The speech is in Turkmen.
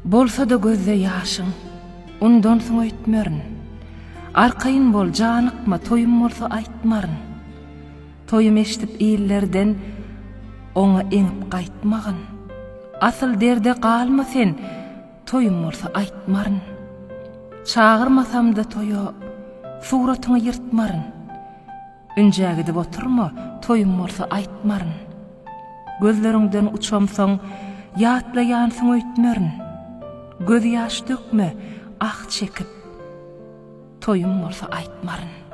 Bolsa-da gözde ýaşyň, undansyň öýtmerin. Arkaýyn bol, janykma, toýum bolsa aýtmaryn. Toýum eşdip illerden, oňa eňip gaýtmagyn. Asyl derde galma sen, toýum bolsa aýtmaryn. Çagyrmasam-da toýa, suratyňy ýyrtmaryn. Ünjä gidip oturma, toýum bolsa aýtmaryn. Gözleriňden uçamsoň, ýatlaýansyň öýtmerin. Gözýaş dökme, ah çekip, toýum bolsa aýtmaryn.